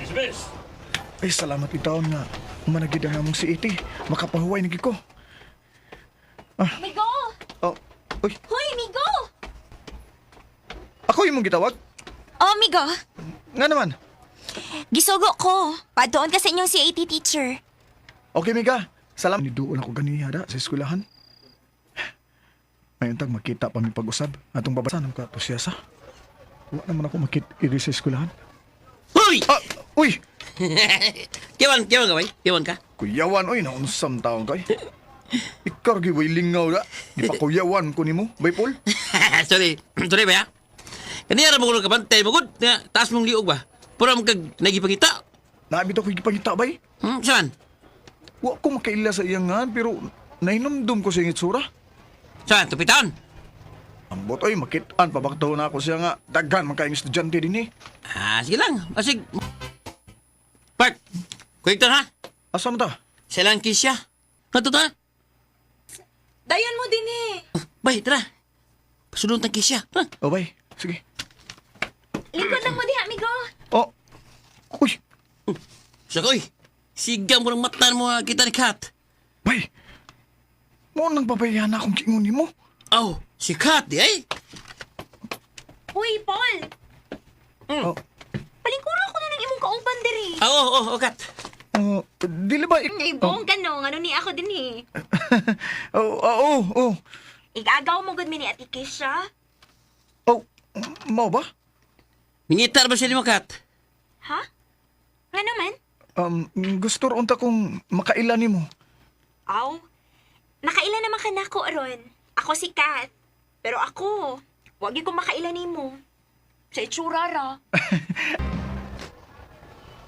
Dismiss! Ay, salamat itaon nga. Managid ang among si Iti. Makapahuway na gid ko. Migo! Oh, uy, Hoy, Migo! ako yung mong gitawag? Oh, Migo. Nga naman. Gisugo ko. Padoon ka sa inyong CAT teacher. Okay, Mika. Salam. Niduol ako ganiha da sa eskwelahan. Ngayon tag makita pa mi pag-usab. Atong babasa ng katusyasa. Wa naman ako makita iri sa eskwelahan. Hoy! Ah, uy! Kiwan, kiwan ka, bay? Kiwan ka? Kuyawan, uy, naunsam taon kay. Ikaw gi way lingaw da. Di pa kuyawan ko nimo, bay Paul. Sorry. Sorry ba, ya? Kaniya ra mo kuno kabantay mo gud. Nga, taas mong liog ba? Pura mo kag nagipangita. Naabit ako gipangita bay. Saan? Wa ko makaila sa iyang ngan pero nahinumdum ko sa iyang itsura. Saan? Tupitan? Ambot oy, makitaan pa bakto na ako siya nga daghan man kayong estudyante dinhi. Ah, sige lang. Asig. Park. Quick ha? Asa man ta? Sa ilang kisya. Kato ta? Dayon mo din eh. Bay, tara. Pasulong tang kisya. Tara. Oh bay, sige. Lingkod lang mo diha, Migo. Oh. Uy, Sakoy. Sigang mo ng mata mo ah, kita ni Kat. bay. Mo nang babayan akong kingon nimo. Aw, si Kat di ay. Uy, Paul. Oh, Palingkuro ko na ng imong kauban diri. Ah, oh, oh, oh, Kat. oh, dili ba Ay, buong ka no. Ano ni ako din eh. Oh, oh, oh, oh. Igagaw mo gud mi ni Ate Kisha. Oh, mao ba? Mingitar ba siya ni mo, Kat? Ha? Nga naman? Gusto ron ta kong makaila nimo. Aw. Nakaila naman ka nako aron. Ako si Kat. Pero ako, wag ko makaila nimo. Sa itsura ra.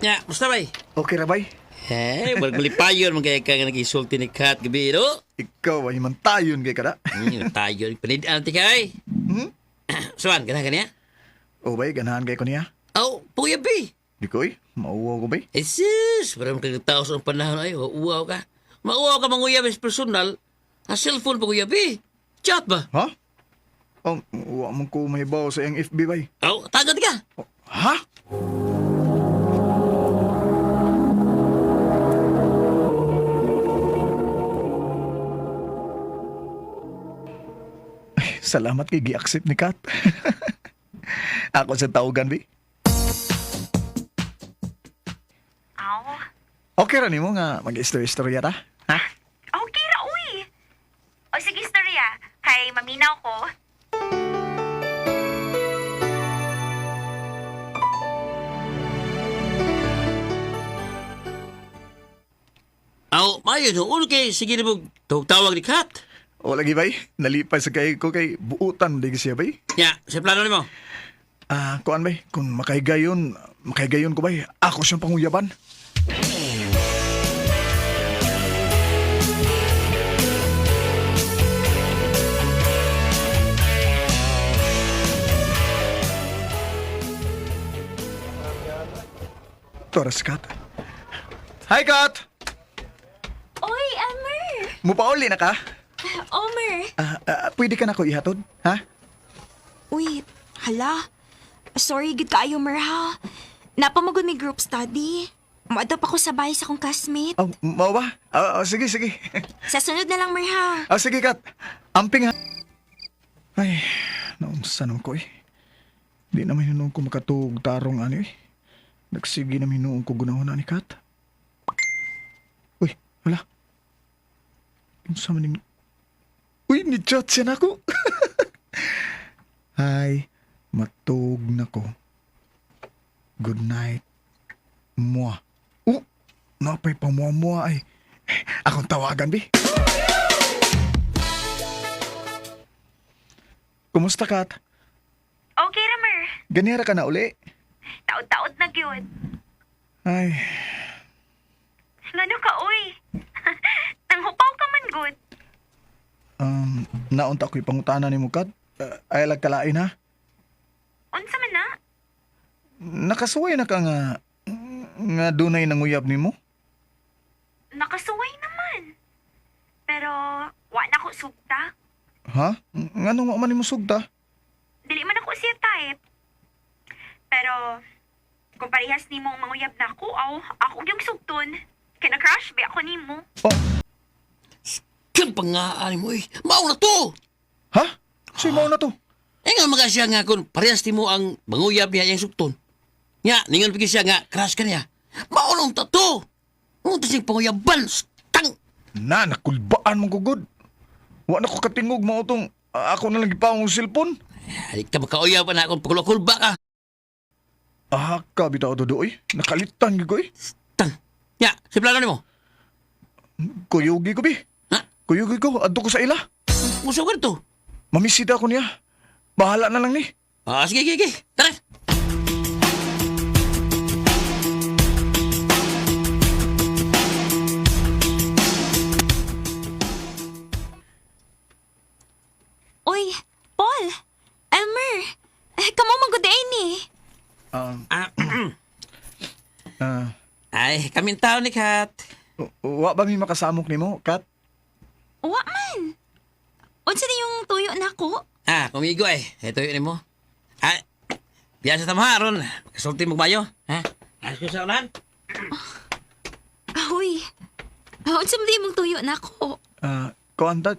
Ya, musta bay? Okay ra bay? Eh, wag malipayon man kaya ka nga nag-isulti ni Kat gabi, no? Ikaw ay man tayon kay kada. Tayo, panidaan ti kay. Hmm? Suan, ganahan ka niya? Oh bay, ganahan kay ko niya. Aw, puya bi. Di ko oy, mauwaw ko bay. Eh sis, parang kagtao sa panahon ay, uwaw ka. Mauwaw ka manguyab is personal. Ang cellphone pa kuya bi. Chat ba? Ha? Oh, wa man ko mahibaw sa iyang FB bay. Aw, tagad ka. Oh, ha? Ay, salamat kay gi-accept ni Kat. Ako sa tawagan, bi. Aw. Okay ra nimo nga mag-istorya-istorya ta? Ha? Okay ra, uy. O sige, istorya. Kay maminaw ko. Aw, mayo no, uno kay sige na mo tawag ni Kat. O lagi bay, nalipay sa kay ko kay buutan di siya bay. Ya, sa plano nimo. Ah, kuan bay, kung makahigayon, makahigayon ko bay, ako siyang panguyaban. Torres, Kat. Hi, Kat! Oy, Emer! Mupauli na ka? Omer! Ah, ah, pwede ka na ko ihatod, ha? Uy, hala. Sorry, good kaayo, Mer, ha? Napamagod may group study. Maadap ako sa bahay sa akong classmate. Oh, mao ba? Ah, ah, sige, sige. Sa sunod na lang, Mer, ha? Ah, sige, Kat. Amping ha. Ay, naunsa naman ko eh. Di naman hinuon ko makatug tarong ani eh. Nagsige naman hinuon ko gunahon na ni Kat. Uy, wala. Unsa man ning... Uy, ni-chat siya na ako. Ay, matug na ko. Good night. Mua. Oh, napay pamuha-muha ay. Akong tawagan, bi. Kumusta, Kat? Okay, Ramer. Ganera ka na uli. Taod-taod na gyud. Ay, Ngano ka, uy? Nanghupaw ka man, good. Naunta ko'y pangutana ni mo, Kat. Ay, lagkalain, ha? Unsa man na? Nakasuway na ka nga, nga dunay nanguyab ni mo? Nakasuway naman. Pero, wa na ko sugta. Ha? Nganong wa man nimo sugta? Dili man ako siya type. Pero, Kung parehas nimo ang manguyab nako, aw, ako yung sugton. Kaya na-crush ba ako nimo? Oh, Kan pangaan mo eh. Mao na to! ha? Sa'yo mao na to. Eh nga mga siya nga kung parehas ti mo ang manguyab niya iyang sugton. Nga, ningon pigi siya nga, crush ka niya. Mao na unta to! Unta siyang panguyaban! Tang! Na, nakulbaan mong gugod. Wa na ko katingog mao tong ako na lang gipaong cellphone. Alik ka makauyab na akong pagkulba ka. Ah, ka bitaw to doy. Nakalitan gyud ko eh. Tang! Nga, si plano nimo? Kuyugi ko bi. Ha? Kuyugi ko adto ko sa ila. Muso ka to? Mamisita ko niya. Bahala na lang ni. Ah, sige, sige, sige. Tara! Uy, Paul! Elmer! Eh, kamo man gud ni. Ah, Ah, ay, kaming tao ni Kat. wa ba mi makasamok nimo, Kat? Wa man. Unsa na yung tuyo nako? Ah, kumigo eh. Ito yun mo. Ah, biya sa tama ron. Kasulti mo bayo. Ha? Ayos ko sa unahan. Ahoy. Unsa man di mong tuyo nako? Ah, kuan ta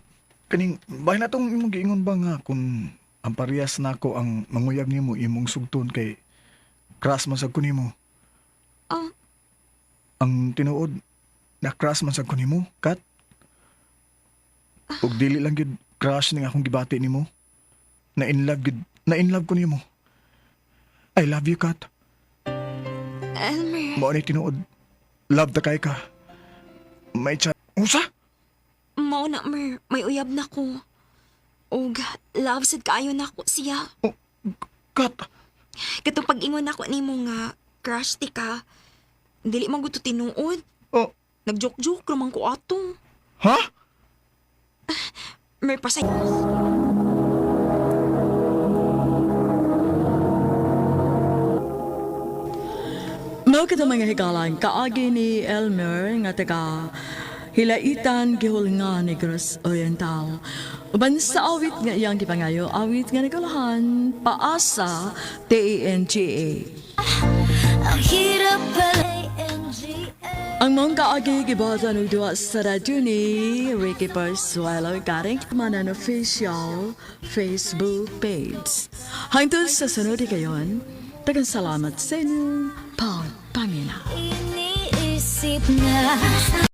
kaning bahin na tong imong giingon ba nga kung ang parehas nako ang manguyab nimo imong sugton kay crush man sad ko nimo. Oh, Ang tinuod na crush man sad ko nimo, Kat. Ug dili lang gyud crush ning akong gibati nimo. Na in love gyud, na in love ko nimo. I love you, Kat. Elmer. Mao ni tinuod. Love ta kay ka. May cha. Unsa? Mao na, Mer. May uyab na ko. Og love sad kaayo nako siya. Oh, Kat, Katong pag-ingon nako nimo nga crush ti ka. Dili man gud to tinuod. oh, Nag-joke-joke raman ko ato. ha? Mer pasay. Mao kita mga higalan, kaagi ni Elmer nga taga Hilaitan gihulngan Negros Oriental. Uban sa awit nga iyang gipangayo, awit nga nagulahan, paasa TANGA. Ang hirap pala A-N-G-A. Ang mong kaagi gibuhatan og duwa sa radyo ni Ricky Persuelo garing manan official Facebook page. Hangtod sa sunod higayon, daghang salamat sa inyong pagpamina. Iniisip na.